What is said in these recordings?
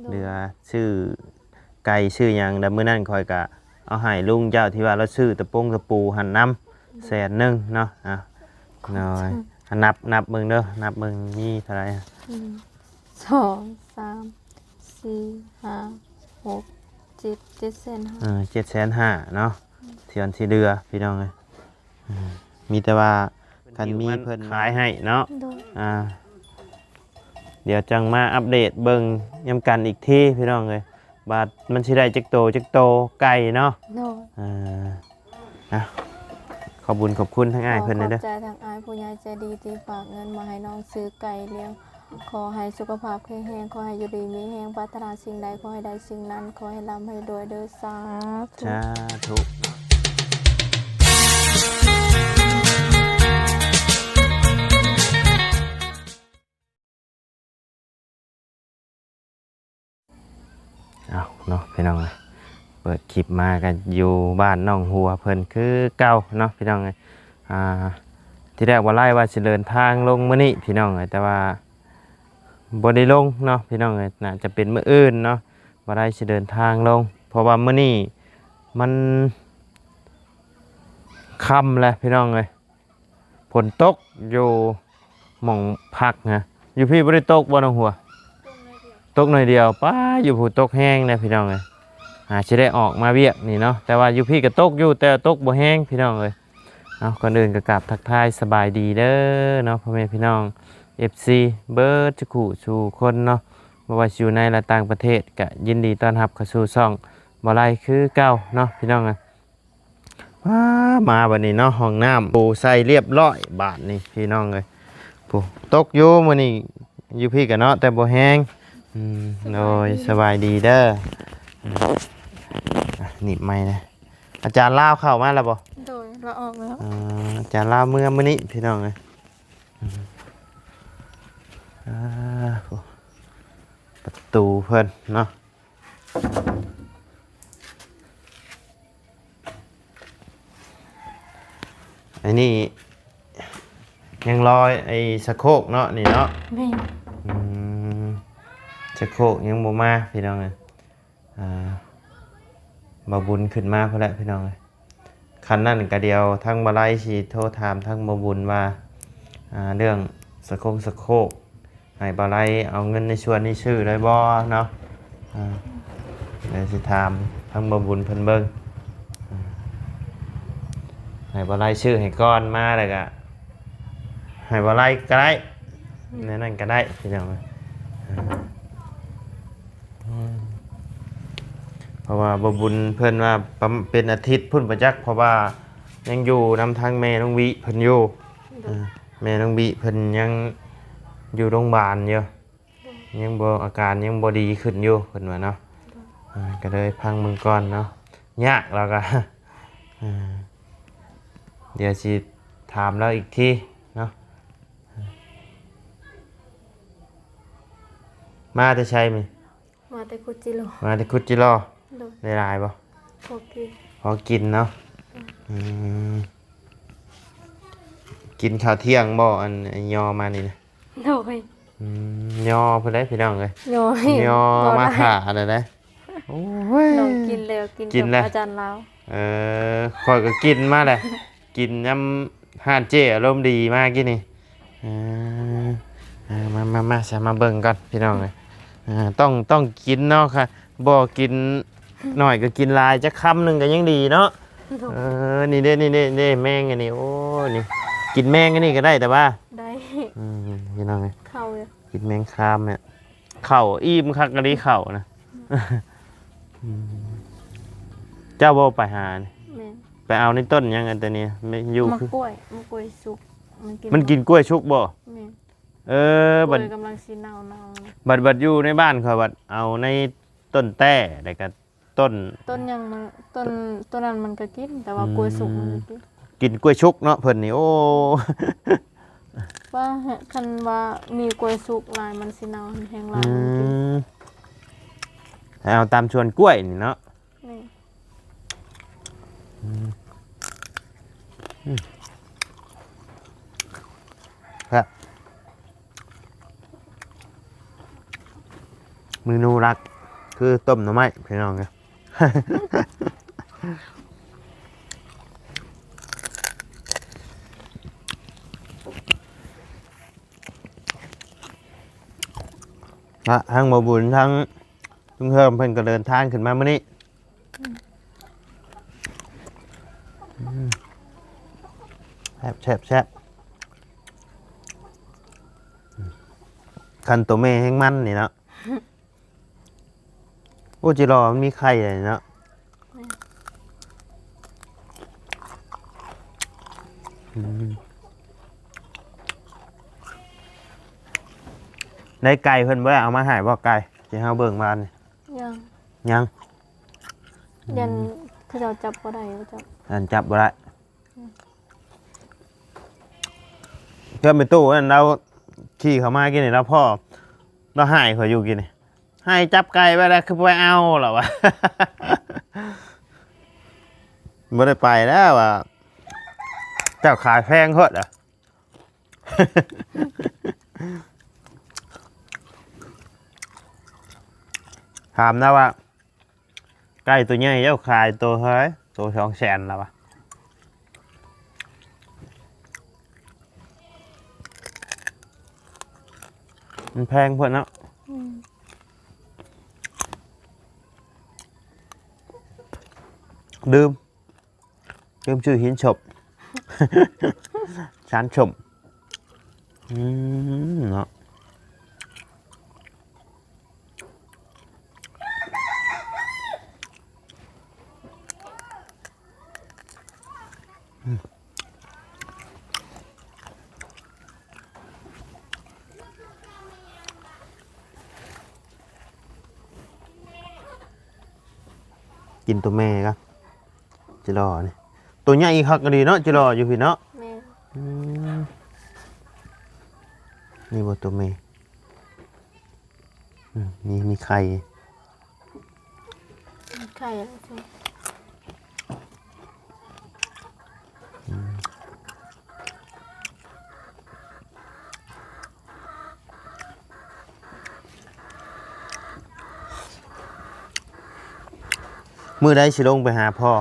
ໂດຍ ເຫຼືອຊື້ໄກ່ຊື້ຫຍັງ ແລ້ວມື້ນັ້ນຂ້ອຍກະເອົາໃຫ້ລຸງເຈົ້າທີ່ວ່າລາວຊື້ຕະປົງຕະປູຫັ້ນນຳ ແສນໜຶ່ງເນາະ. ອ່າ ໂດຍ ອ່າ ນັບ ນັບເບິ່ງເດີ ນັບເບິ່ງມີເທົ່າໃດ? ໜຶ່ງ ສອງ ສາມ ສີ່ ຫ້າ ຫົກ ເຈັດ ເຈັດແສນຫ້າ ເອີ ເຈັດແສນຫ້າເນາະ ສ່ວນທີ່ເຫຼືອ ພີ່ນ້ອງເອີຍ. ອືມ ມີແຕ່ວ່າຄັນມີເພິ່ນຂາຍໃຫ້ເນາະ. ໂດຍ ອ່າ ດຽວຈັ່ງມາອັບເດດເບິ່ງນຳກັນອີກທີພີ່ນ້ອງເອີຍ ວ່າມັນຊິໄດ້ຈັກໂຕຈັກໂຕ ໄກ່ເນາະ. ໂດຍ ອ່າ ນະ ຂອບບຸນຂອບຄຸນທາງອ້າຍເພິ່ນແດ່ເດີ. ຂອບໃຈທາງອ້າຍຜູ້ໃຫຍ່ໃຈດີທີ່ຝາກເງິນມາໃຫ້ນ້ອງຊື້ໄກ່ລ້ຽງ. ຂໍໃຫ້ສຸຂະພາບແຂງແຮງ, ຂໍໃຫ້ຢູ່ດີມີແຮງ, ປາດຖະໜາສິ່ງໃດຂໍໃຫ້ໄດ້ສິ່ງນັ້ນ, ຂໍໃຫ້ລ່ຳໃຫ້ລວຍເດີ. ສາທຸ ສາທຸ. ເອົາເນາະພີ່ນ້ອງເອີຍ ເປີດຄລິບມາກໍຢູ່ບ້ານໜອງຫົວເພິ່ນຄືເກົ່າເນາະພີ່ນ້ອງເອີຍ. ອ່າ ທີແລກບໍ່ໄດ້ວ່າຊິເດີນທາງລົງມື້ນີ້ພີ່ນ້ອງເອີຍ ແຕ່ວ່າບໍ່ໄດ້ລົງເນາະພີ່ນ້ອງເອີຍ ໜ້າຈະເປັນມື້ອື່ນເນາະ ບໍ່ໄດ້ຊິເດີນທາງລົງ ເພາະວ່າມື້ນີ້ມັນຄ່ຳແລ້ວພີ່ນ້ອງເອີຍ. ຝົນຕົກຢູ່ໝ່ອງພັກນະ ຢູ່ພີ້ບໍ່ໄດ້ຕົກບໍ່ນ້ອງຫົວ? ຕົກໜ້ອຍດຽວ ປ້າ ຢູ່ພຸ້ນຕົກແຮງເດ້ພີ່ນ້ອງເອີຍ. ຫາຊິໄດ້ອອກມາວຽກນີ້ເນາະ ແຕ່ວ່າຢູ່ພີ້ກໍຕົກຢູ່ ແຕ່ຕົກບໍ່ແຮງພີ່ນ້ອງເອີຍ. ເອົາ ກ່ອນອື່ນກໍກາບທັກທາຍສະບາຍດີເດີເນາະ ພໍ່ແມ່ພີ່ນ້ອງ ເອັຟຊີ ເບິດທຸກຜູ້ສູ່ຄົນເນາະ ບໍ່ວ່າຊິຢູ່ໃນ ແລະ ຕ່າງປະເທດ ກໍຍິນດີຕ້ອນຮັບເຂົ້າສູ່ຊ່ອງບໍ່ໄລຄືເກົ່າເນາະ ພີ່ນ້ອງເອີຍ. ວ້າ ມາບັດນີ້ເນາະ ຫ້ອງນ້ຳປູໃສ່ລຽບລ້ອຍບາດນີ້ພີ່ນ້ອງເອີຍ. ປູຕົກຢູ່ມື້ນີ້ຢູ່ພີ້ກະເນາະ ແຕ່ບໍ່ແຮງ. ອືມ ໂດຍ ສະບາຍດີເດີ. ອາ ໜີບໄມ້ນະ ອາຈານລາວເຂົ້າມາແລ້ວບໍ່? ໂດຍ ລາວອອກແລ້ວ. ອາ ອາຈານລາວເມືອມື້ນີ້ພີ່ນ້ອງເອີຍ. ອາ ປະຕູເພິ່ນເນາະ. ອັນນີ້ຍັງລໍໄອ້ສະໂຄກເນາະ ນີ້ເນາະ. ແມ່ນ. ອືມ ສະໂຄກຍັງບໍ່ມາພີ່ນ້ອງເອີຍ. ອ່າ ບ່າວບຸນຂຶ້ນມາພຸ້ນແຫຼະພີ່ນ້ອງເອີຍ. ຄັນນັ້ນກະດຽວທາງບ່າວໄລຊິໂທຖາມທາງບ່າວບຸນວ່າ ອ່າ ເລື່ອງສະຄົງສະໂຄກ ໃຫ້ບ່າວໄລເອົາເງິນໃນສ່ວນນີ້ຊື້ໄດ້ບໍ່ເນາະ. ອ່າ ດຽວຊິຖາມທາງບ່າວບຸນເພິ່ນເບິ່ງ ໃຫ້ບ່າວໄລຊື້ໃຫ້ກ່ອນ ມາແລ້ວກະໃຫ້ບ່າວໄລກໍໄດ້ ແນວນັ້ນກໍໄດ້ພີ່ນ້ອງເອີຍ. ເພາະວ່າບ່າວບຸນເພິ່ນວ່າປະມານເປັນອາທິດພຸ້ນບໍ່ຈັກ ເພາະວ່າຍັງຢູ່ນຳທາງແມ່ນ້ອງວິເພິ່ນຢູ່. ໂດຍ ເອີ ແມ່ນ້ອງວິເພິ່ນຍັງຢູ່ໂຮງບານຢູ່. ໂດຍ ຍັງບໍ່ ອາການຍັງບໍ່ດີຂຶ້ນຢູ່ເພິ່ນວ່າເນາະ. ໂດຍ ເອີ ກໍເລີຍພັງເບິ່ງກ່ອນເນາະ ຍາກແລ້ວກໍ ເອີ ດຽວຊິຖາມລາວອີກທີເນາະ. ມາແຕ່ໃສມື້? ມາແຕ່ຄຸດຈິລໍ. ມາແຕ່ຄຸດຈິລໍ. ໂດຍ ໄດ້ຫຼາຍບໍ່? ພໍກິນ ພໍກິນເນາະ. ໂດຍ ອືມ ກິນເຂົ້າທ່ຽງບໍ່ ອັນ ຍໍມານີ້ນະ? ໂດຍ ອືມ ຍໍພຸ້ນໃດພີ່ນ້ອງເອີຍ ຍໍ ຍໍມາຖ້າແລ້ວເດ້. ໂອ້ຍ ນ້ອງກິນແລ້ວ ກິນ ກິນແລ້ວ ກັບອາຈານລາວ. ເອີ ຂ້ອຍກໍກິນມາແຫຼະ ກິນນຳຮ້ານເຈ້ອາລົມດີມາກີ້ນີ້. ເອີ ເອີ ມາ ມາ ມາ ຊະ ມາເບິ່ງກ່ອນພີ່ນ້ອງເອີຍ. ເອີ ຕ້ອງ ຕ້ອງກິນເນາະ ບໍ່ກິນໜ້ອຍກໍກິນຫຼາຍ ຈັກຄຳໜຶ່ງກໍຍັງດີເນາະ. ໂດຍ ເອີ ນີ້ເດ້ ນີ້ເດ້ ນີ້ເດ້ ແມງອັນນີ້ ໂອ້ ນີ້ ກິນແມງອັນນີ້ກໍໄດ້ ແຕ່ວ່າ ໄດ້ ອືມ ພີ່ນ້ອງເອີຍ ເຂົ້າ ກິນແມງຄາມນີ້ ເຂົ້າອີ່ມຄັກອີ່ຫຼີເຂົ້ານະ. ອືມ ເຈົ້າບໍ່ໄປຫານີ້? ແມ່ນ ໄປເອົາໃນຕົ້ນຫຍັງອັນຕົວນີ້ ຢູ່ ໝາກກ້ວຍ ໝາກກ້ວຍສຸກ ມັນກິນ ມັນກິນກ້ວຍສຸກບໍ່? ແມ່ນ ເອີ ບັດ ກ້ວຍກຳລັງຊິເນົ່າໆ ບັດ ບັດຢູ່ໃນບ້ານຂ້ອຍບັດເອົາໃນຕົ້ນແຕ້ ແລ້ວກໍ ຕົ້ນ ຕົ້ນຫຍັງມັນ ຕົ້ນ ຕົ້ນນັ້ນມັນກໍກິນ ແຕ່ວ່າ ອືມ ກ້ວຍສຸກມັນບໍ່ກິນ ກິນກ້ວຍສຸກເນາະເພິ່ນນີ້. ໂອ້ ວ່າຄັນວ່າມີກ້ວຍສຸກຫຼາຍມັນຊິເນົ່າ ແຮງຫຼາຍ ອືມ ມັນກິນ ໃຫ້ເອົາຕາມສວນກ້ວຍນີ້ເນາະ. ແມ່ນ ອືມ ອືມ ແຊບ. ເມນູຫຼັກ ຄືຕົ້ມໜໍ່ໄມ້ພີ່ນ້ອງເອີຍ. ລະທາງບໍ່ບຸນ ທາງລຸງເຮີມເພິ່ນກໍເດີນທາງຂຶ້ນມາມື້ນີ້. ອືມ ອືມ ແຊບໆໆ ຄັນໂຕແມ່ແຮງມັນນີ້ເນາະ. ໂອ້ ຈິລໍມັນມີໄຂ່ເດເນາະ. ແມ່ນ ອືມ ໄດ້ໄກ່ເພິ່ນບໍ່ໄດ້ເອົາມາໃຫ້ບໍ່ ໄກ່ທີ່ເຮົາເບິ່ງວານນີ້? ຍັງ ຍັງ ຢ້ານ ອືມ ເຂົາເຈົ້າຈັບບໍ່ໄດ້ ເຂົາເຈົ້າ ອັນຈັບບໍ່ໄດ້. ອືມ ເພື່ອນແມ່ຕູ້ນັ້ນ ລາວຂີ່ເຂົ້າມາກີ້ນີ້ ລາວພໍ້ ລາວຮ້າຍຂ້ອຍຢູ່ກີ້ນີ້ ໃຫ້ຈັບໄກ່ໄວ້ແລ້ວ ຄືບໍ່ໄປເອົາ ລາວວ່າ ບໍ່ໄດ້ໄປແລ້ວວ່າ ເຈົ້າຂາຍແພງໂພດ ຖາມນະວ່າ ໄກ່ໂຕໃຫຍ່ເຈົ້າຂາຍໂຕເທົ່າໃດ? ໂຕສອງແສນລະວະ. ມັນແພງໂພດເນາະ. ອືມ ລືມ ລືມຊື່ຫີນສົບ ສານສົມ. ອືມ ເນາະ. ກິນໂຕແມ່ກະ ຈິລໍນີ້ ໂຕໃຫຍ່ຄັກອີ່ຫຼີເນາະ ຈິລໍຢູ່ພີ້ເນາະ. ແມ່ນ ອືມ ນີ້ບໍ່ໂຕແມ່ ອືມ ມີ ມີໄຂ່ ມີໄຂ່ແລ້ວ ອືມ ມື້ໃດຊິລົງໄປຫາພໍ່? ອືມ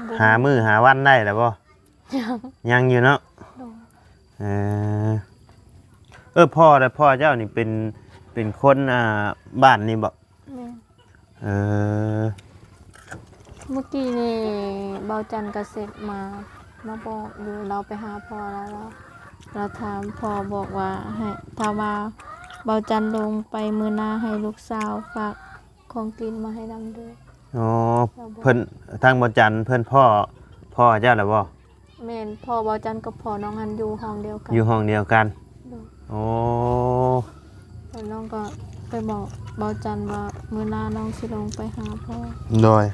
ບໍ່ ຫາມື້ຫາວັນໄດ້ແລ້ວບໍ່? ຍັງ ຍັງຢູ່ເນາະ. ໂດຍ ເອີ ເອີ ພໍ່ ແລະ ພໍ່ເຈົ້ານີ້ເປັນ ເປັນຄົນ ອ່າ ບ້ານນີ້ບໍ່? ແມ່ນ ເອີ ມື້ກີ້ນີ້ເບົາຈັນກະເຊັດມາ ມາບອກຢູ່ ລາວໄປຫາພໍ່ລາວ ລາວ ລາວຖາມພໍ່ບອກວ່າໃຫ້ ຖ້າວ່າເບົາຈັນລົງໄປມື້ໜ້າ ໃຫ້ລູກສາວຝາກຂອງກິນມາໃຫ້ນຳເດີ. ອໍ ລາວບອກ ເພິ່ນ ທາງເບົາຈັນເພິ່ນພໍ້ ພໍ້ເຈົ້າແລ້ວບໍ່? ແມ່ນ ພໍ່ເບົາຈັນກັບພໍ່ນ້ອງຫັ້ນຢູ່ຫ້ອງດຽວກັນ ຢູ່ຫ້ອງດຽວກັນ. ໂດຍ ໂອ້ ແລ້ວນ້ອງກໍໄປບອກເບົາຈັນວ່າ ມື້ໜ້ານ້ອງຊິລົງໄປຫາພໍ່. ໂດຍ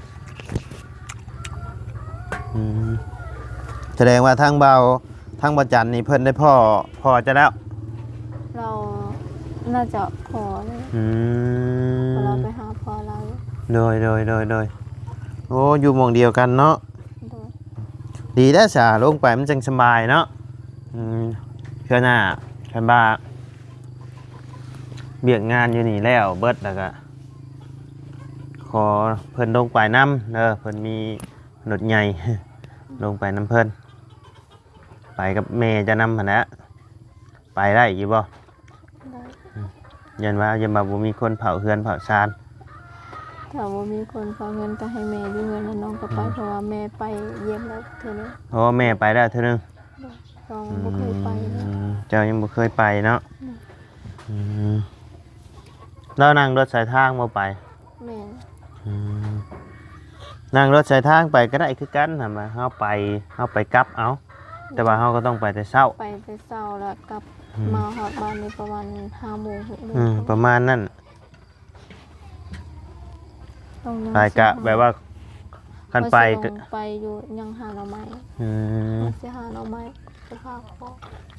ອືມ ສະແດງວ່າທາງເບົາ ທາງເບົາຈັນນີ້ເພິ່ນໄດ້ພໍ້ ພໍ້ເຈົ້າແລ້ວ? ລາວໜ້າຈະພໍ້ແລ້ວ ອືມ ເພາະລາວໄປຫາພໍ່ລາວ. ໂດຍ ໂດຍ ໂດຍ ໂດຍ ໂອ້ ຢູ່ໝ່ອງດຽວກັນເນາະ. ໂດຍ ດີແລ້ວສາ ລົງໄປມັນຈັ່ງສະບາຍເນາະ. ອືມ ເທື່ອໜ້າຄັນວ່າວຽກງານຢູ່ນີ້ແລ້ວເບິດ ແລ້ວກະຂໍເພິ່ນລົງໄປນຳເດີ ເພິ່ນມີລົດໃຫຍ່ ລົງໄປນຳເພິ່ນ ໄປກັບແມ່ເຈົ້ານຳຫັ້ນແຫຼະ. ໄປໄດ້ຢູ່ບໍ່? ໄດ້ ອືມ ຢ້ານວ່າ ຢ້ານວ່າບໍ່ມີຄົນເຝົ້າເຮືອນເຝົ້າຊານ. ຖ້າບໍ່ມີຄົນເຝົ້າເຮືອນກໍໃຫ້ແມ່ຢູ່ເຮືອນ ແລ້ວນ້ອງກໍໄປ ອືມ ເພາະວ່າແມ່ໄປຢ້ຽມແລ້ວເທື່ອໜຶ່ງ. ໂອ້ ແມ່ໄປແລ້ວເທື່ອໜຶ່ງ. ໂດຍ ນ້ອງບໍ່ເຄີຍໄປເລີຍ. ອືມ ເຈົ້າຍັງບໍ່ເຄີຍໄປເນາະ. ໂດຍ ອືມ ລາວນັ່ງລົດສາຍທາງບໍ່ໄປ? ແມ່ນ ອືມ ນັ່ງລົດສາຍທາງໄປກໍໄດ້ຄືກັນ ຖ້າວ່າເຮົາໄປ ເຮົາໄປກັບເອົາ ແຕ່ວ່າເຮົາກໍຕ້ອງໄປແຕ່ເຊົ້າ ໄປແຕ່ເຊົ້າ ແລ້ວກັບ ອືມ ມາຮອດບ້ານນີ້ປະມານຫ້າໂມງ ຫົກໂມງ ອືມ ປະມານນັ້ນ. ຕ້ອງ ໄປກະແບບວ່າ ຄັນໄປ ວ່າຊິລົງໄປຢູ່ ຍັງຫາໜໍ່ໄມ້. ອືມ ວ່າຊິຫາໜໍ່ໄມ້ໄປຝາກພໍ່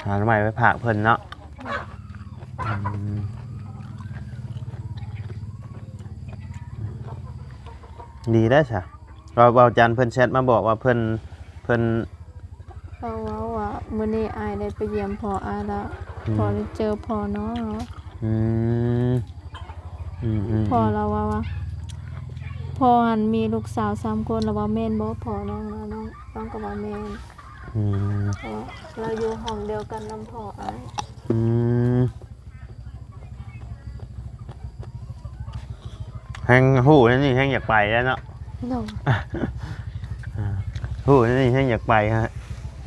ຫາໜໍ່ໄມ້ໄປຝາກເພິ່ນເນາະ. ອືມ ດີແລ້ວຊະ ເວົ້າ ເວົ້າຈັນເພິ່ນແຊັດມາບອກວ່າເພິ່ນ ເພິ່ນ ເຂົາເວົ້າວ່າ ມື້ນີ້ອ້າຍໄດ້ໄປຢ້ຽມພໍ່ອ້າຍລະ ອືມ ພໍໄດ້ເຈີພໍ່ນ້ອງ. ອືມ ອືມໆໆ ພໍ່ລາວວ່າ ວ່າ ພໍ່ຫັ້ນມີລູກສາວສາມຄົນ ລາວວ່າແມ່ນບໍ່ພໍ່ນ້ອງນະ ນ້ອງ ນ້ອງກໍວ່າແມ່ນ ອືມ ເພາະວ່າລາວຢູ່ຫ້ອງດຽວກັນນຳພໍ່ອ້າຍ ອືມ ແຮງຮູ້ແນວນີ້ແຮງຢາກໄປແລ້ວເນາະ ໂດຍ ຮູ້ແນວນີ້ແຮງຢາກໄປຮະ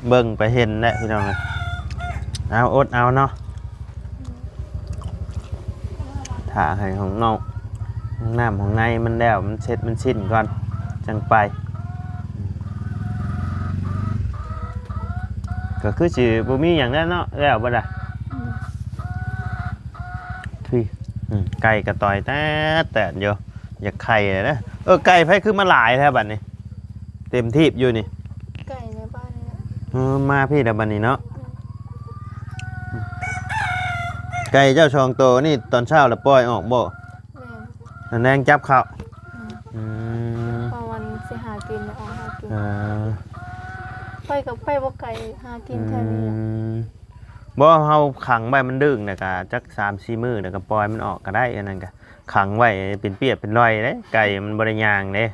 ເບິ່ງໄປເຫັນແຫຼະພີ່ນ້ອງເອີຍ ເອົາ ອົດເອົາເນາະ ຖ້າໃຫ້ຫ້ອງນອກ ຫ້ອງນ້ຳຫ້ອງໃນມັນແລ້ວ ມັນເສັດມັນສິ້ນກ່ອນ ຈັ່ງໄປ ກໍຄືຊິບໍ່ມີຫຍັງແລ້ວເນາະ ແລ້ວບໍ່ລະ? ອືມ ພີ້ ອືມ ໄກ່ກະຕ່ອຍແຕດແຕດຢູ່ ຢາກໄຂ່ແລ້ວເດີ ເອີ ໄກ່ໃຜຄືມາຫຼາຍແທ້ບັດນີ້ ເຕັມທີບຢູ່ນີ້ ໄກ່ໃນບ້ານນີ້ ເອີ ມາພີ້ລະບັດນີ້ເນາະ ອືມ ໄກ່ເຈົ້າສອງໂຕນີ້ຕອນເຊົ້າລະປ່ອຍອອກບໍ່? ແມ່ນ ຕອນແລງຈັບເຂົ້າ ອືມ ອືມ ເພາະມັນຊິຫາກິນ ອອກຫາກິນ ເອີ ໄປກໍໄປບໍ່ໄກ ຫາກິນແຖວນີ້ ອືມ ບໍ່ ເຮົາຂັງໄວ້ມັນດຶ້ງ ແລ້ວກະຈັກສາມສີ່ມື້ ແລ້ວກະປ່ອຍມັນອອກກະໄດ້ ອັນນັ້ນກະຂັງໄວ້ເປັນປຽກເປັນລອຍເດ້ ໄກ່ມັນບໍ່ໄດ້ຍ່າງເດ້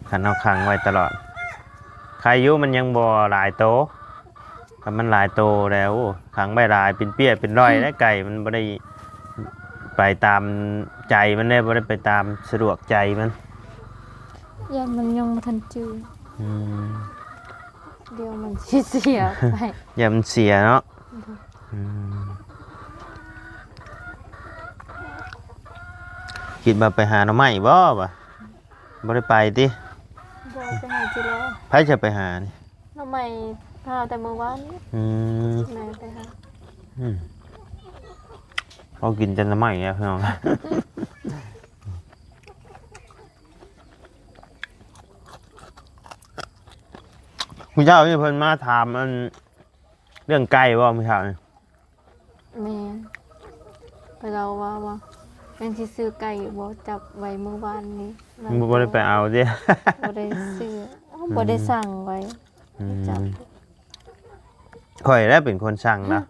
ຄັນເຮົາຂັງໄວ້ຕະຫຼອດ ໄຂ່ຢູ່ມັນຍັງບໍ່ຫຼາຍໂຕ ຄັນມັນຫຼາຍໂຕແລ້ວ ໂອ້ ຂັງໄວ້ຫຼາຍເປັນປຽກເປັນລອຍ ອືມ ແລ້ວໄກ່ມັນບໍ່ໄດ້ໄປຕາມໃຈມັນເດ້ ບໍ່ໄດ້ໄປຕາມສະດວກໃຈມັນ ຢ້ານມັນຍັງບໍ່ທັນຈື່ ອືມ ດຽວມັນຊິເສຍໄປ ຢ້ານມັນເສຍເນາະ ໂດຍ ອືມ ຄິດວ່າໄປຫາໜໍ່ໄມ້ບໍ່ວະ? ບໍ່ໄດ້ໄປຕິ? ບໍ່ ໄປຫາຈິລໍ. ໃຜຈະໄປຫານີ້? ໜໍ່ໄມ້ ຫາແຕ່ມື້ວານນີ້. ອືມ ແມ່ໄປຫາ. ອືມ ເຮົາກິນແຕ່ໜໍ່ໄມ້ແລ້ວພີ່ນ້ອງ. ມື້ເຊົ້ານີ້ເພິ່ນມາຖາມອັນ ເລື່ອງໄກ່ບໍ່ມື້ເຊົ້ານີ້? ແມ່ນ ເພິ່ນເວົ້າວ່າ ວ່າ ແມ່ນຊິຊື້ໄກ່ຢູ່ບໍ່? ຈັບໄວ້ມື້ວານນີ້ ບໍ່ ບໍ່ໄດ້ໄປເອົາເດ້. ບໍ່ໄດ້ຊື້ ເອົ້າ ອືມ ບໍ່ໄດ້ສັ່ງໄວ້. ອືມ ຈັບ ຂ້ອຍແຫຼະເປັນຄົນສັ່ງນະ.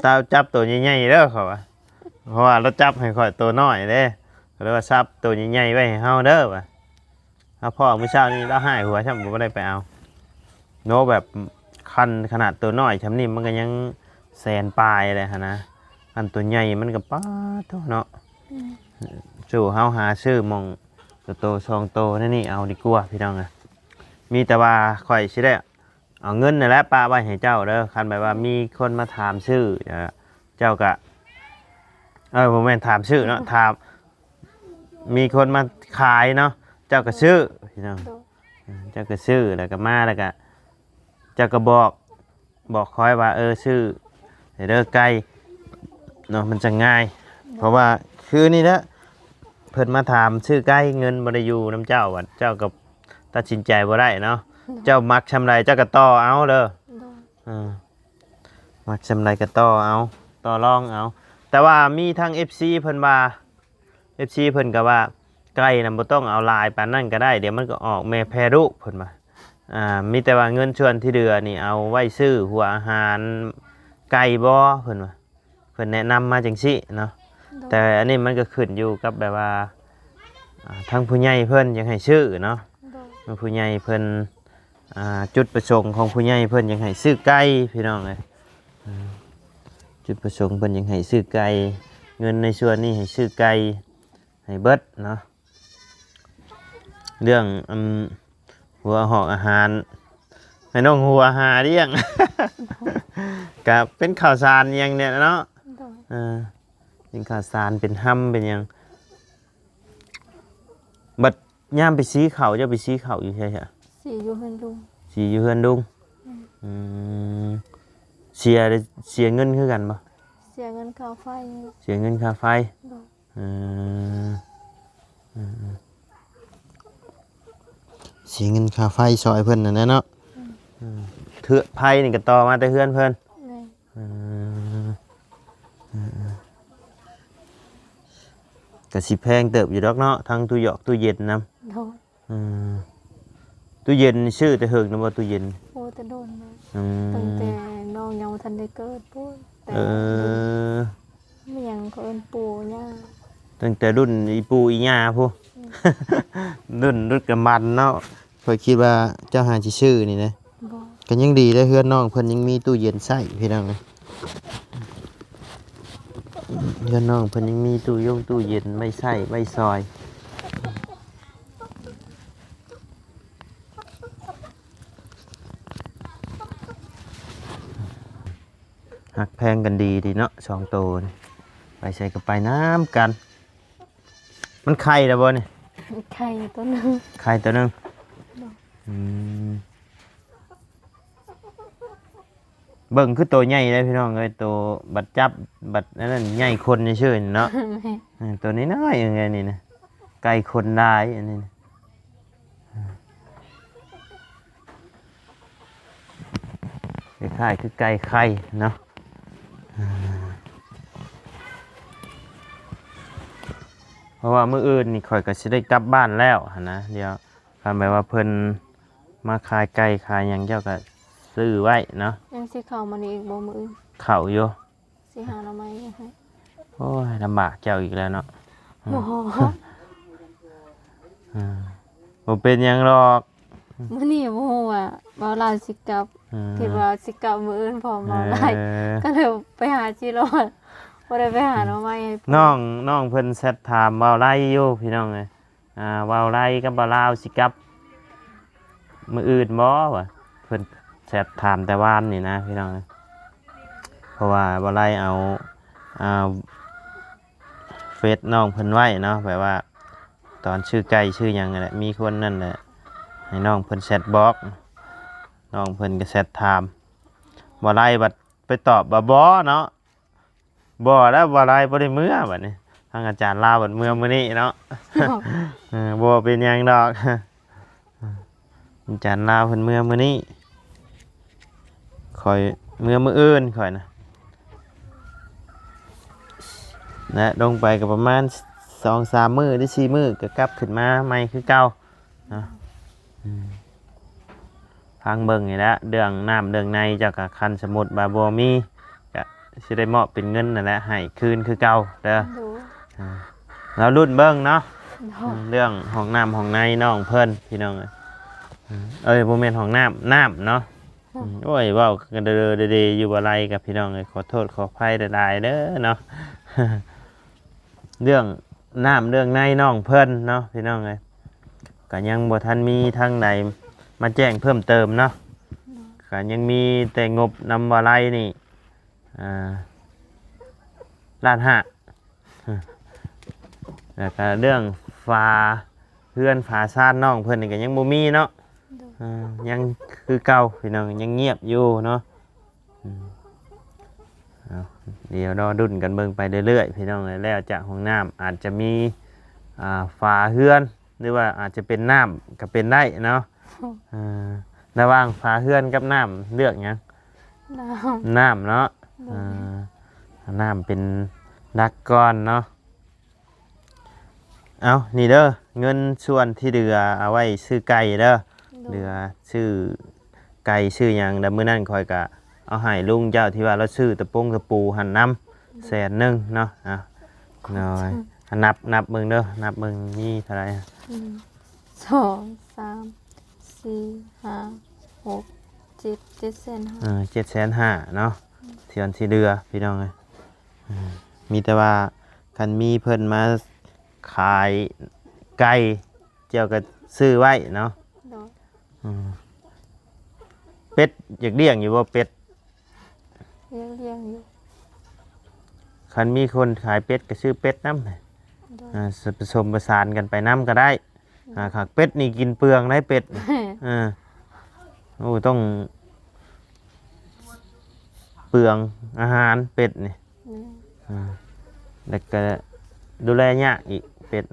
ຕາ ຈັບໂຕໃຫຍ່ໆເດີ ເຂົາວ່າ ເພາະວ່າລາວຈັບໃຫ້ຂ້ອຍໂຕນ້ອຍເດ້ ກໍເລີຍວ່າ ສັບໂຕໃຫຍ່ໆໄວ້ໃຫ້ເຮົາເດີ ວ່າ. ເຮົາພໍ້ມື້ເຊົ້ານີ້ລາວຮ້າຍຫົວຊ້ຳ ບໍ່ໄດ້ໄປເອົາເນາະ ແບບຄັນຂະໜາດໂຕນ້ອຍຊ່ຳນີ້ ມັນກໍຍັງແສນປາຍແຫຼະຫັ້ນນະ ຄັນໂຕໃຫຍ່ມັນກໍ ປາດໂທ້ເນາະ. ອືມ ສູ້ເຮົາຫາຊື້ໝ່ອງໂຕໆສອງໂຕແນວນີ້ເອົາດີກວ່າພີ່ນ້ອງເອີຍ. ມີແຕ່ວ່າຂ້ອຍຊິໄດ້ເອົາເງິນນັ້ນແຫຼະປະໄວ້ໃຫ້ເຈົ້າເດີ ຄັນແບບວ່າມີຄົນມາຖາມຊື້ ເຈົ້າກໍ ເອີ ບໍ່ແມ່ນຖາມຊື້ເນາະ ຖາມ ມີຄົນມາຂາຍເນາະ ເຈົ້າກໍຊື້ ໂດຍ ພີ່ນ້ອງ ໂດຍ ເຈົ້າກໍຊື້ ແລ້ວກໍມາ ແລ້ວກໍເຈົ້າກໍບອກ ບອກຂ້ອຍວ່າ ເອີ ຊື້ເດີໄກ່ເນາະ ມັນຈະງ່າຍ. ໂດຍ ເພາະວ່າຄືນີ້ແຫຼະ ເພິ່ນມາຖາມຊື້ໄກ່ ເງິນບໍ່ໄດ້ຢູ່ນຳເຈົ້າ ບາດເຈົ້າກໍຕັດສິນໃຈບໍ່ໄດ້ເນາະ. ໂດຍ ເຈົ້າມັກຊ່ຳໃດເຈົ້າກໍຕໍ່ເອົາເດີ. ໂດຍ ເອີ ມັກຊ່ຳໃດກໍຕໍ່ເອົາ ຕໍ່ລອງເອົາ. ແຕ່ວ່າມີທາງເອັຟຊີເພິ່ນວ່າ ເອັຟຊີເພິ່ນກໍວ່າ ໄກ່ນະບໍ່ຕ້ອງເອົາຫຼາຍປານນັ້ນກໍໄດ້ ດຽວມັນກໍອອກແມ່ແຜ່ລູກ ເພິ່ນວ່າ. ອ່າ ມີແຕ່ວ່າເງິນສ່ວນທີ່ເຫຼືອນີ້ ເອົາໄວ້ຊື້ຫົວອາຫານໄກ່ບໍ ເພິ່ນວ່າ ເພິ່ນແນະນຳມາຈັ່ງຊີ້ເນາະ. ໂດຍ ແຕ່ອັນນີ້ມັນກໍຂຶ້ນຢູ່ກັບແບບວ່າ ອ່າ ທາງຜູ້ໃຫຍ່ເພິ່ນຢາກໃຫ້ຊື້ເນາະ. ໂດຍ ເມື່ອຜູ້ໃຫຍ່ເພິ່ນ ອ່າ ຈຸດປະສົງຂອງຜູ້ໃຫຍ່ເພິ່ນຢາກໃຫ້ຊື້ໄກ່ ພີ່ນ້ອງເອີຍ. ອ່າ ຈຸດປະສົງເພິ່ນຢາກໃຫ້ຊື້ໄກ່ ເງິນໃນສ່ວນນີ້ໃຫ້ຊື້ໄກ່ໃຫ້ເບິດເນາະ. ເລື່ອງ ອັນ ຫົວຫອກອາຫານ ໃຫ້ນ້ອງຫົວຫາລ້ຽງ ກະເປັນເຂົ້າສານອີ່ຫຍັງນີ້ແຫຼະເນາະ. ໂດຍ ເອີ ເປັນເຂົ້າສານ ເປັນຮຳ ເປັນຫຍັງ. ບັດຍາມໄປສີເຂົ້າ ເຈົ້າໄປສີເຂົ້າຢູ່ໃສຊະ? ສີຢູ່ເຮືອນລຸງ. ສີຢູ່ເຮືອນລຸງ. ອືມ ອືມ ເສຍ ເສຍເງິນຄືກັນບໍ່? ເສຍເງິນຄ່າໄຟ. ເສຍເງິນຄ່າໄຟ. ໂດຍ ເອີ ເອີ ເອີ ເສຍເງິນຄ່າໄຟຊ່ອຍເພິ່ນນັ້ນແຫຼະເນາະ. ອືມ ເອີ ເທືອກໄຟນີ້ກໍຕໍ່ມາແຕ່ເຮືອນເພິ່ນ. ແມ່ນ ເອີ ເອີ ເອີ ກໍຊິແພງເຕີບຢູ່ດອກເນາະ ທັງຕູ້ຢອກຕູ້ເຢັນນຳ. ໂດຍ ເອີ ຕູ້ເຢັນນີ້ຊື້ແຕ່ເຫິງແລ້ວບໍ່? ຕູ້ເຢັນ ໂອ້ ແຕ່ດົນແລ້ວ. ອືມ ຕັ້ງແຕ່ນ້ອງຍັງບໍ່ທັນໄດ້ເກີດພຸ້ນ. ແຕ່ ເອີ ມີຫຍັງເຂົາເອີ້ນປູ່ຍ່າ ຕັ້ງແຕ່ລຸ້ນອີ່ປູ່ອີ່ຍ່າພຸ້ນ ລຸ້ນດຶກດຳບັນເນາະ. ຂ້ອຍຄິດວ່າເຈົ້າຫາຊິຊື້ນີ້ນະ. ບໍ່ ກໍຍັງດີເດ້ ເຮືອນນ້ອງເພິ່ນຍັງມີຕູ້ເຢັນໃຊ້ ພີ່ນ້ອງເອີຍ. ເຮືອນນ້ອງເພິ່ນຍັງມີຕູ້ຢົງຕູ້ເຢັນໄວ້ໃຊ້ໄວ້ສອຍ. ຮັກແພງກັນດີ ດີເນາະ ສອງໂຕນີ້ ໄປໃສກໍໄປນຳກັນ. ມັນໄຂ່ແລ້ວບໍ່ນີ້? ໄຂ່ໂຕໜຶ່ງ ໄຂ່ໂຕໜຶ່ງ. ອືມ ເບິ່ງຄືໂຕໃຫຍ່ເດ້ພີ່ນ້ອງເອີຍ ໂຕບັດຈັບບັດອັນນັ້ນໃຫຍ່ຄົນຊື່ໆນີ້ເນາະ. ແມ່ນ ເອີ ໂຕນ້ອຍໆເອີ ອັນນີ້ນະ ໄກ່ຄົນຫຼາຍອັນນີ້ນະ. ຄ້າຍໆຄືໄກ່ໄຂ່ເນາະ. ເພາະວ່າມື້ອື່ນນີ້ຂ້ອຍກໍຊິໄດ້ກັບບ້ານແລ້ວຫັ້ນນະ. ດຽວຄັນແບບວ່າເພິ່ນມາຂາຍໄກ່ຂາຍຫຍັງ ເຈົ້າກໍຊື້ໄວ້ເນາະ. ຍັງຊິເຂົ້າມານີ້ອີກບໍ່ມື້ອື່ນ? ເຂົ້າຢູ່. ຊິຫາໜໍ່ໄມ້ໃຫ້. ໂອ້ຍ ລຳບາກເຈົ້າອີກແລ້ວເນາະ. ບໍ່ ອ່າ ບໍ່ເປັນຫຍັງດອກ. ມື້ນີ້ບໍ່ຮູ້ວ່າເວົ້າລາວຊິກັບ ອ່າ ຄິດວ່າຊິກັບມື້ອື່ນພ້ອມເວົ້າລາຍ ເອີ ກໍເລີຍໄປຫາຈິໂລດ ບໍ່ໄດ້ໄປຫາໜໍ່ໄມ້ໃຫ້. ນ້ອງ ນ້ອງເພິ່ນແຊັດຖາມເວົ້າລາຍຢູ່ ພີ່ນ້ອງເອີຍ. ອ່າ ເວົ້າໄລກັບບ່າວລາວຊິກັບມື້ອື່ນບໍ່ວະ ເພິ່ນແຊັດຖາມແຕ່ວານນີ້ນະພີ່ນ້ອງ. ເພາະວ່າບ່າວໄລເອົາ ອ່າ ເຟສນ້ອງເພິ່ນໄວ້ເນາະ ແບບວ່າຕອນຊື້ໄກ່ຊື້ຫຍັງນັ້ນແຫຼະ ມີຄົນນັ້ນແຫຼະ ໃຫ້ນ້ອງເພິ່ນແຊັດບອກ ນ້ອງເພິ່ນກໍແຊັດຖາມ ບ່າວໄລບັດໄປຕອບວ່າບໍ່ເນາະ. ບໍ່ແລ້ວ ບໍ່ໄດ້ ບໍ່ໄດ້ເມືອບັດນີ້ ທາງອາຈານລາວບັດເມືອມື້ນີ້ເນາະ. ເອີ ບໍ່ເປັນຫຍັງດອກ ອາຈານລາວເພິ່ນເມືອມື້ນີ້ ຂ້ອຍເມືອມື້ອື່ນຂ້ອຍນະ ແລະ ລົງໄປກໍປະມານສອງສາມມື້ ຫຼື ສີ່ມື້ ກໍກັບຂຶ້ນມາໃໝ່ຄືເກົ່າເນາະ. ອືມ ຟັງເບິ່ງນີ້ແຫຼະ ເລື່ອງນ້ຳເລື່ອງໃນເຈົ້າກະ ຄັນສົມມຸດວ່າບໍ່ມີ ກະຊິໄດ້ມອບເປັນເງິນນັ້ນແຫຼະ ໃຫ້ຄືນຄືເກົ່າເດີ. ໂດຍ ອ່າ ລາວລຸ້ນເບິ່ງເນາະ. ໂດຍ ເລື່ອງຫ້ອງນ້ຳຫ້ອງໃນນ້ອງເພິ່ນ ພີ່ນ້ອງເອີຍ ເອີຍ ບໍ່ແມ່ນຫ້ອງນ້ຳ ນ້ຳເນາະ. ໂດຍ ອືມ ໂອ້ຍ ເວົ້າກັນເດີເດຢູ່ບໍ່ໄລກັບ ພີ່ນ້ອງເອີຍ ຂໍໂທດຂໍອະໄພຫຼາຍໆເດີເນາະ. ເລື່ອງນ້ຳເລື່ອງໃນນ້ອງເພິ່ນເນາະ ພີ່ນ້ອງເອີຍ ກໍຍັງບໍ່ທັນມີທາງໃດມາແຈ້ງເພີ່ມເຕີມເນາະ. ໂດຍ ກໍຍັງມີແຕ່ງົບນຳບ່າວໄລນີ້ ອ່າ ລ້ານຫ້າ ແລ້ວກໍເລື່ອງຝາເຮືອນຝາຊານນ້ອງເພິ່ນນີ້ກໍຍັງບໍ່ມີເນາະ. ໂດຍ ອ່າ ຍັງຄືເກົ່າ ພີ່ນ້ອງ ຍັງງຽບຢູ່ເນາະ. ອືມ ເອົາ ດຽວລໍລຸ້ນກັນເບິ່ງໄປເລື້ອຍໆ ພີ່ນ້ອງເອີຍ ແລ້ວຈາກຫ້ອງນ້ຳອາດຈະມີ ອ່າ ຝາເຮືອນ ຫຼືວ່າອາດຈະເປັນນ້ຳກໍເປັນໄດ້ເນາະ. ເອີ ລະຫວ່າງຝາເຮືອນກັບນ້ຳເລືອກຫຍັງ? ນ້ຳ ນ້ຳເນາະ. ໂດຍ ເອີ ນ້ຳເປັນຫຼັກກ່ອນເນາະ. ເອົາ ນີ້ເດີ ເງິນສ່ວນທີ່ເຫຼືອເອົາໄວ້ຊື້ໄກ່ເດີ. ໂດຍ ເຫຼືອຊື້ໄກ່ຊື້ຫຍັງ ແລ້ວມື້ນັ້ນຂ້ອຍກະເອົາໃຫ້ລຸງເຈົ້າ ທີ່ວ່າລາວຊື້ຕະປົງຕະປູຫັ້ນນຳ ໂດຍ ແສນໜຶ່ງເນາະ. ເອົາ ໂດຍ ນັບ ນັບເບິ່ງເດີ ນັບເບິ່ງມີເທົ່າໃດ? ໜຶ່ງ ສອງ ສາມ ສີ່ ຫ້າ ຫົກ ເຈັດ ເຈັດແສນຫ້າ. ເອີ ເຈັດແສນຫ້າເນາະ. ອືມ ສ່ວນທີ່ເຫຼືອ ພີ່ນ້ອງເອີຍ ເອີ ມີແຕ່ວ່າຄັນມີເພິ່ນມາຂາຍໄກ່ ເຈົ້າກໍຊື້ໄວ້ເນາະ. ໂດຍ ອືມ ເປັດຢາກລ້ຽງຢູ່ບໍ່ເປັດ? ຢາກລ້ຽງຢູ່. ຄັນມີຄົນຂາຍເປັດກໍຊື້ເປັດນຳ. ໂດຍ ອ່າ ປະສົມປະສານກັນໄປນຳກໍໄດ້. ອ່າ ຄັກເປັດນີ້ກິນເປືອງໄດ໋ເປັດ. ເອີ ໂອ້ ຕ້ອງເປືອງອາຫານເປັດນີ້. ອືມ ອ່າ ແລ້ວກໍດູແລຍາກອີກ ເປັດ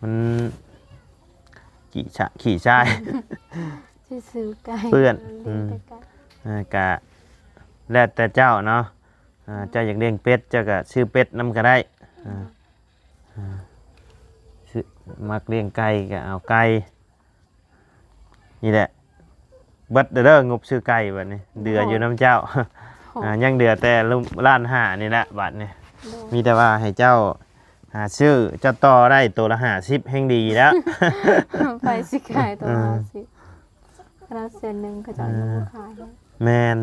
ມັນຂີ້ຊະ ຂີ້ຊາຍ ຊື່ໆ ໄກ່ ເປື້ອນ. ອືມ ເອີ ກະແລ້ວແຕ່ເຈົ້າເນາະ. ອ່າ ເຈົ້າຢາກລ້ຽງເປັດ ເຈົ້າກໍຊື້ເປັດນຳກໍໄດ້. ອ່າ ອ່າ ຊື້ ມັກລ້ຽງໄກ່ກໍເອົາໄກ່ ນີ້ແຫຼະ ເບິດເດີ ງົບຊື້ໄກ່ບັດນີ້ ໂດຍ ເຫຼືອຢູ່ນຳເຈົ້າ. ໂດຍ ອ່າ ຍັງເຫຼືອແຕ່ລ້ານຫ້ານີ້ແຫຼະບັດນີ້. ໂດຍ ມີແຕ່ວ່າໃຫ້ເຈົ້າ ຫາຊື້ ເຈົ້າຕໍ່ໄດ້ໂຕລະຫ້າສິບແຮ່ງດີແລ້ວ. ໃຜຊິຂາຍໂຕລະ ເອີ ຫ້າສິບ ຂະໜາດແສນໜຶ່ງເຂົາເຈົ້າຍັງບໍ່ຂາຍ. ເອີ ແມ່ນ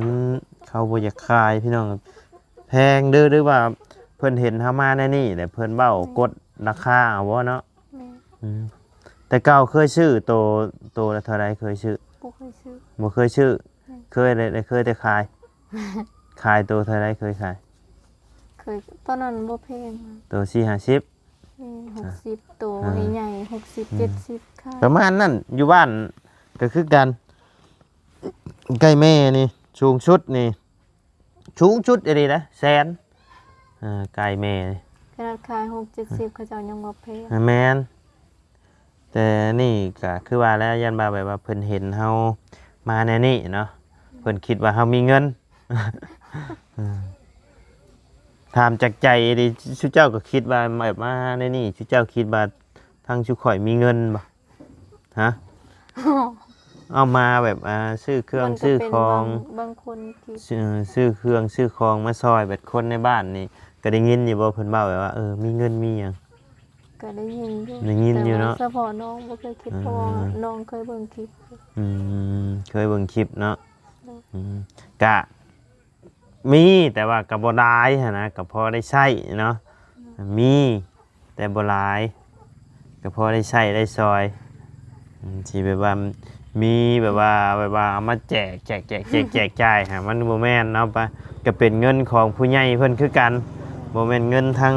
ເຂົາບໍ່ຢາກຂາຍພີ່ນ້ອງ ແພງເດີ. ຫຼືວ່າເພິ່ນເຫັນເຮົາມາແນວນີ້ແຫຼະ ເພິ່ນເວົ້າ ແມ່ນ ກົດລາຄາເອົາບໍ່ເນາະ? ແມ່ນ ອືມ ແຕ່ເກົ່າເຄີຍຊື້ໂຕ ໂຕລະເທົ່າໃດເຄີຍຊື້? ບໍ່ເຄີຍຊື້ ບໍ່ເຄີຍຊື້. ແມ່ນ ເຄີຍແຕ່ ເຄີຍແຕ່ຂາຍ. ຂາຍໂຕເທົ່າໃດເຄີຍຂາຍ? ເຄີຍ ຕອນນັ້ນບໍ່ແພງ ໂຕສີ່ຫ້າສິບ. ແມ່ນ ຫົກສິບ ໂຕ ອ່າ ໃຫຍ່ໆ ຫົກສິບ ອືມ ເຈັດສິບ ຂາຍ ປະມານນັ້ນ. ຢູ່ບ້ານກໍຄືກັນ ໄກ່ແມ່ນີ້ສູງສຸດນີ້ ສູງສຸດອີ່ຫຼີນະ ແສນ. ເອີ ໄກ່ແມ່ນີ້ ຂະໜາດຂາຍຫົກເຈັດສິບ ເຂົາເຈົ້າຍັງບໍ່ແພງ. ແມ່ນ ແຕ່ນີ້ກໍຄືວ່າແຫຼະ ຢ້ານວ່າແບບວ່າເພິ່ນເຫັນເຮົາມາແນວນີ້ເນາະ ເພິ່ນຄິດວ່າເຮົາມີເງິນ. ເອີ ຖາມຈາກໃຈດີ ຊຸເຈົ້າກໍຄິດວ່າແບບມາແນວນີ້ ຊຸເຈົ້າຄິດວ່າທາງຊຸຂ້ອຍມີເງິນບໍ່? ຮະ? ເອົາມາແບບ ອ່າ ຊື້ເຄື່ອງ ມັນກໍ ຊື້ຂອງ ເປັນບາງ ບາງຄົນທີ່ ຊື້ ຊື້ເຄື່ອງຊື້ຂອງມາຊ່ອຍແບບຄົນໃນບ້ານນີ້ ກໍໄດ້ຍິນຢູ່ບໍ່ເພິ່ນເວົ້າແບບວ່າ ເອີ ມີເງິນມີຫຍັງ? ກໍໄດ້ຍິນຢູ່ ໄດ້ຍິນຢູ່ເນາະ ແຕ່ວ່າສະເພາະນ້ອງບໍ່ເຄີຍຄິດ ເອີ ເພາະວ່ານ້ອງເຄີຍເບິ່ງຄລິບ. ອືມ ເຄີຍເບິ່ງຄລິບເນາະ. ໂດຍ ອືມ ກະ ມີ ແຕ່ວ່າກໍບໍ່ຫຼາຍຫັ້ນນະ ກໍພໍໄດ້ໃຊ້ເນາະ. ອືມ ມີ ແຕ່ບໍ່ຫຼາຍ ກໍພໍໄດ້ໃຊ້ໄດ້ສອຍ. ອືມ ຊິແບບວ່າມີແບບວ່າ ແບບວ່າເອົາມາແຈກ ແຈກ ແຈກ ແຈກ ແຈກຈ່າຍຫັ້ນ ມັນບໍ່ແມ່ນເນາະ. ປະ ກໍເປັນເງິນຂອງຜູ້ໃຫຍ່ເພິ່ນຄືກັນ ບໍ່ແມ່ນເງິນທາງ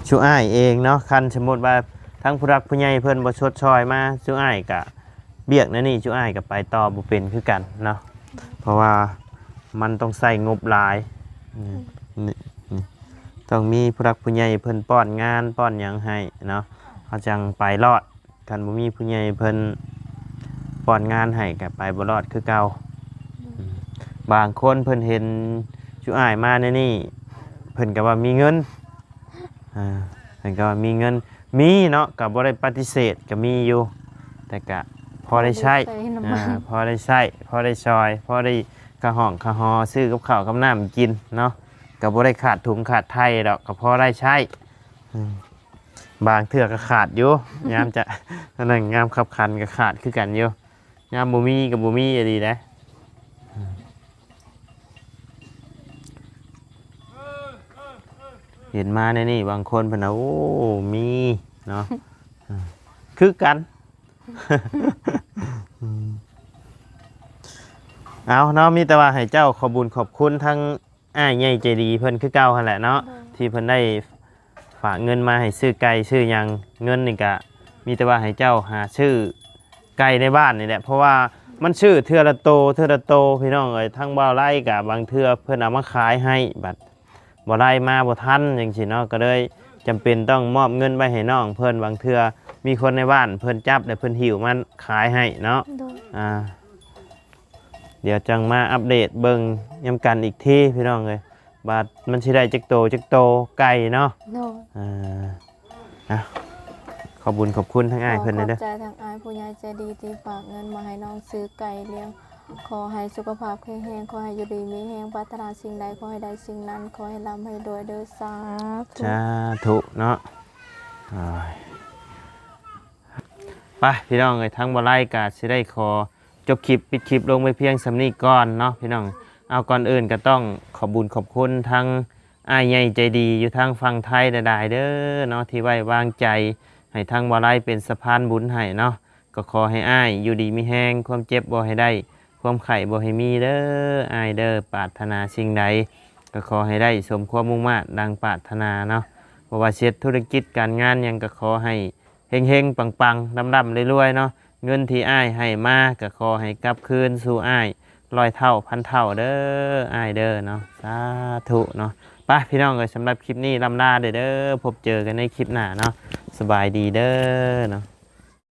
ຊຸອ້າຍເອງເນາະ. ຄັນສົມມຸດວ່າທາງຜູ້ຫຼັກຜູ້ໃຫຍ່ເພິ່ນບໍ່ຊົດຊ່ອຍມາ ຊຸອ້າຍກໍ ວຽກແນວນີ້ຈຸອ້າຍກໍໄປຕໍ່ບໍ່ເປັນຄືກັນເນາະ ເພາະວ່າມັນຕ້ອງໃຊ້ງົບຫຼາຍ. ອືມ ນີ້ ນີ້ ຕ້ອງມີຜູ້ຫຼັກຜູ້ໃຫຍ່ເພິ່ນປ້ອນງານປ້ອນຫຍັງໃຫ້ເນາະ ເຮົາຈັ່ງໄປລອດ. ຄັນບໍ່ມີຜູ້ໃຫຍ່ເພິ່ນປ້ອນງານໃຫ້ກໍໄປບໍ່ລອດຄືເກົ່າ. ອືມ ບາງຄົນເພິ່ນເຫັນຈຸອ້າຍມາແນວນີ້ ເພິ່ນກໍວ່າມີເງິນ ອ່າ ເພິ່ນກໍວ່າມີເງິນ ມີເນາະ ກໍບໍ່ໄດ້ປະຕິເສດ ກໍມີຢູ່ ແຕ່ກະພໍໄດ້ໃຊ້ ພໍໄດ້ໃຊ້ ອ່າ ພໍໄດ້ໃຊ້ ພໍໄດ້ຊ່ອຍ ພໍໄດ້ຄ່າຫ້ອງຄ່າຫໍ ຊື້ກັບເຂົ້າກັບນ້ຳກິນເນາະ ກໍບໍ່ໄດ້ຂາດຖົງຂາດໄຖ່ດອກ ກໍພໍໄດ້ໃຊ້ ອືມ ບາງເທື່ອກໍຂາດຢູ່ ຍາມຈະ ອັນນັ້ນ ຍາມຄັບຂັນກໍຂາດຄືກັນຢູ່ ຍາມບໍ່ມີກໍບໍ່ມີອີ່ຫຼີເດ້. ເຫັນມາແນວນີ້ ບາງຄົນເພິ່ນວ່າ ໂອ້ ມີເນາະ ຄືກັນ. ເອົາເນາະ ມີແຕ່ວ່າໃຫ້ເຈົ້າຂອບບຸນຂອບຄຸນທັງ ອ້າຍໃຫຍ່ໃຈດີເພິ່ນຄືເກົ່າຫັ້ນແຫຼະເນາະ ໂດຍ ທີ່ເພິ່ນໄດ້ຝາກເງິນມາໃຫ້ຊື້ໄກ່ຊື້ຫຍັງ ເງິນນີ້ກະມີແຕ່ວ່າໃຫ້ເຈົ້າຫາຊື້ໄກ່ໃນບ້ານນີ້ແຫຼະ ເພາະວ່າມັນຊື້ເທື່ອລະໂຕ ເທື່ອລະໂຕ ພີ່ນ້ອງເອີຍ. ທາງບ່າວໄລກະບາງເທື່ອເພິ່ນເອົາມາຂາຍໃຫ້ ບັດບ່າວໄລມາບໍ່ທັນຈັ່ງຊີ້ເນາະ ກໍເລີຍຈຳເປັນຕ້ອງມອບເງິນໄວ້ໃຫ້ນ້ອງເພິ່ນ. ບາງເທື່ອມີຄົນໃນບ້ານເພິ່ນຈັບແລ້ວເພິ່ນຫິ້ວມາຂາຍໃຫ້ເນາະ ໂດຍ ອ່າ ດຽວຈັ່ງມາອັບເດດເບິ່ງນຳກັນອີກທີພີ່ນ້ອງເອີຍ ວ່າມັນຊິໄດ້ຈັກໂຕຈັກໂຕໄກ່ເນາະ ໂດຍ ອ່າ ອ່ະ ຂອບບຸນຂອບຄຸນທາງອ້າຍເພິ່ນແດ່ເດີ ຂໍຂອບໃຈທາງອ້າຍຜູ້ໃຫຍ່ໃຈດີທີ່ຝາກເງິນມາໃຫ້ນ້ອງຊື້ໄກ່ລ້ຽງ ຂໍໃຫ້ສຸຂະພາບແຂງແຮງ ຂໍໃຫ້ຢູ່ດີມີແຮງ ປາດຖະໜາສິ່ງໃດຂໍໃຫ້ໄດ້ສິ່ງນັ້ນ ຂໍໃຫ້ລ່ຳໃຫ້ລວຍເດີ ສາທຸ ສາທຸເນາະ ໂອ້ຍ. ໄປພີ່ນ້ອງເອີຍ ທາງບ່າວໄລກະຊິໄດ້ຂໍຈົບຄລິບ ປິດຄລິບລົງໄວ້ພຽງສ່ຳນີ້ກ່ອນເນາະພີ່ນ້ອງ. ເອົາ ກ່ອນອື່ນກໍຕ້ອງຂອບບຸນຂອບຄຸນທາງອ້າຍໃຫຍ່ໃຈດີຢູ່ທາງຝັ່ງໄທຫຼາຍໆເດີເນາະ ທີ່ໄວ້ວາງໃຈໃຫ້ທາງບ່າວໄລເປັນສະພານບຸນໃຫ້ເນາະ. ກໍຂໍໃຫ້ອ້າຍຢູ່ດີມີແຮງ ຄວາມເຈັບບໍ່ໃຫ້ໄດ້ ຄວາມໄຂ້ບໍ່ໃຫ້ມີເດີອ້າຍເດີ. ປາດຖະໜາສິ່ງໃດກໍຂໍໃຫ້ໄດ້ສົມຄວາມມຸ່ງມາດດັ່ງປາດຖະໜາເນາະ. ບໍ່ວ່າຊິເຮັດທຸລະກິດການງານຫຍັງກໍຂໍໃຫ້ ເຮັງໆ ປັງໆ ລ່ຳໆ ລວຍໆ ເນາະ. ເງິນທີ່ອ້າຍໃຫ້ມາກໍຂໍໃຫ້ກັບຄືນສູ່ອ້າຍຮ້ອຍເທົ່າພັນເທົ່າເດີອ້າຍເດີເນາະ ສາທຸເນາະ. ໄປພີ່ນ້ອງເອີຍ ສຳລັບຄລິບນີ້ລ່ຳລາເດີ ພົບເຈີກັນໃນຄລິບໜ້າເນາະ. ສະບາຍດີເດີເນາະ.